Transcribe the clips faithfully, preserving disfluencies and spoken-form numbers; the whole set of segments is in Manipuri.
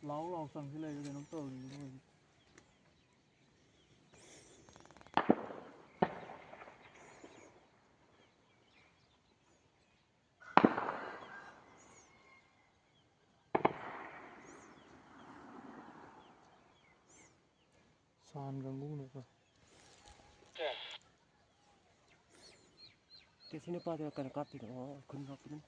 ꯂꯥꯎ ꯂꯥꯎ ꯆꯪꯁꯤꯜꯂꯛꯏꯗ ꯀꯩꯅꯣꯝ ꯇꯧꯔꯤꯁꯦ ꯃꯣꯏꯁꯦ꯫ ꯁꯥꯟ ꯀꯥꯡꯕꯨꯅꯦꯀꯣ꯫ ꯇꯦ, ꯁꯤ ꯅꯨꯄꯥꯗꯨꯅ ꯀꯩꯅꯣ ꯀꯥꯞꯇꯣꯏꯗꯣ? ꯑꯣ, ꯈꯨꯟ ꯀꯥꯞꯄꯗꯨꯅꯤ꯫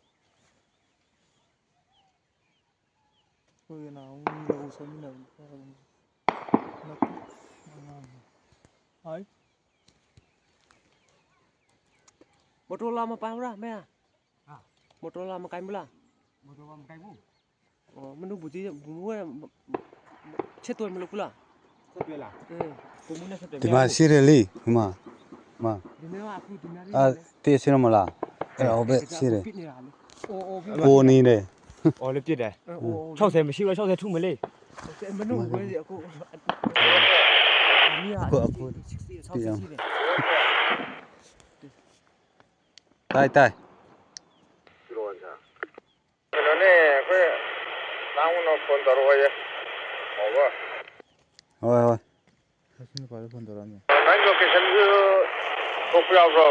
ꯑꯩꯈꯣꯏꯒꯤ ꯅꯍꯥꯟꯃꯨꯛ ꯃꯤ ꯂꯧ ꯆꯠꯃꯤꯟꯅꯕ ꯅꯨꯄꯥꯗꯨꯅꯤ꯫ ꯅꯠꯇꯦ, ꯑꯉꯥꯡꯅꯤ꯫ ꯍꯥꯏ꯫ ꯃꯣꯇꯣꯔ ꯑꯃ ꯄꯥꯏꯍꯧꯔꯥ, ꯃꯌꯥ? ꯍꯥ? ꯃꯣꯇꯣꯔ ꯑꯃ ꯀꯥꯏꯕꯨꯂꯥ? ꯃꯣꯇꯣꯔ ꯑꯃ ꯀꯥꯏꯕꯨ? ꯑꯣ, ꯃꯅꯨꯡꯕꯨꯗꯤ ꯕꯨꯡꯕꯨ ꯁꯦꯠꯇꯣꯏ ꯃꯂꯨꯛ ꯄꯨꯂꯥ? ꯁꯦꯠꯇꯣꯏꯂꯥ? ꯎꯝ꯫ ꯕꯨꯡꯕꯨꯅ ꯁꯦꯠꯇꯣꯏ ꯇꯤꯃꯥ ꯃꯌꯥꯝꯕꯨ? ꯁꯤꯔꯦ ꯂꯤ, ꯏꯃꯥ, ꯏꯃꯥ꯫ ꯗꯤꯅꯔ ꯑꯥ, ꯇꯦ ꯁꯤꯔꯃꯂꯥ? ꯑꯦ, ꯑꯣ, ꯕꯦ, ꯁꯤꯔꯦ꯫ ꯄꯤꯛꯅ ꯌꯥꯜꯂꯦ꯫ ꯑꯣ, ꯑꯣ, ꯕꯦ꯫ ꯀꯣꯅꯤꯅꯦ꯫ ꯑꯣ, ꯂꯦꯞꯇꯤꯔꯦ꯫ ꯑꯦ, ꯑꯣ, ꯑꯣ, ꯁꯥꯎꯁꯦ, ꯃꯁꯤ ꯂꯣꯏ ꯁꯥꯎꯁꯦ ꯊꯨꯝꯕ ꯂꯩ꯫ ꯁꯥꯎꯁꯦ ꯃꯅꯨꯡ ꯃꯥꯅꯦ꯫ ꯍꯣꯏ, ꯑꯩꯈꯣꯏ, ꯑꯩꯈꯣꯏ, ꯑꯩꯈꯣꯏ, ꯁꯤꯛꯁꯇꯤ, ꯁꯥꯎꯁꯦ ꯇꯤꯌꯥꯝ꯫ ꯁꯤꯔꯦ꯫ ꯇꯥꯏ, ꯇꯥꯏ꯫ ꯀꯩꯅꯣꯅꯦ, ꯑꯩꯈꯣꯏ ꯅꯪꯉꯣꯟꯗ ꯐꯣꯟ ꯇꯧꯔꯛꯑꯣꯌꯦ꯫ ꯍꯣꯏ, ꯍꯣꯏ꯫ ꯁꯤ ꯅꯨꯄꯥꯗꯣ ꯐꯣꯟ ꯇꯧꯔꯛꯑꯝꯃꯦ꯫ ꯅꯪ ꯂꯣꯀꯦꯁꯟꯗꯨ ꯊꯣꯛꯄ ꯌꯥꯕ꯭ꯔꯣ?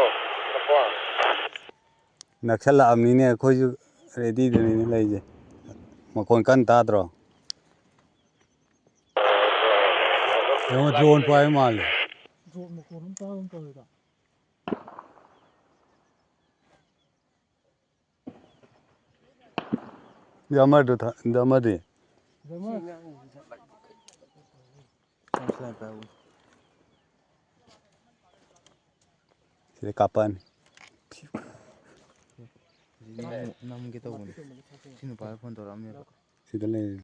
ꯅꯛꯁꯜꯂꯛꯑꯕꯅꯤꯅꯦ, ꯑꯩꯈꯣꯏꯁꯨ ꯔꯦꯗꯤꯗꯅꯤꯅꯦ ꯂꯩꯁꯦ꯫ ꯃꯈꯣꯟ ꯀꯟꯅ ꯇꯥꯗ꯭ꯔꯣ? ꯌꯦꯡꯉꯣ, ꯗ꯭ꯔꯣꯟ ꯄꯥꯏꯕ ꯃꯥꯜꯂꯦ꯫ ꯗ꯭ꯔꯣꯟ ꯃꯈꯣꯟ ꯑꯃ ꯇꯥꯕ ꯑꯃ ꯇꯧꯋꯦꯗ꯫ ꯗꯤ ꯑꯃꯗꯨ ꯊ-, ꯗꯤ ꯑꯃꯗꯤ? ꯁꯤꯗ ꯀꯥꯞꯄꯛꯑꯅꯤ꯫ ꯅꯝ-, ꯅꯝꯒꯦ ꯇꯧꯕꯅꯤ꯫ ꯁꯤ ꯅꯨꯄꯥꯗ ꯐꯣꯟ ꯇꯧꯔꯛꯑꯝꯃꯦꯕ꯫ ꯁꯤꯗ ꯂꯩꯔꯦ꯫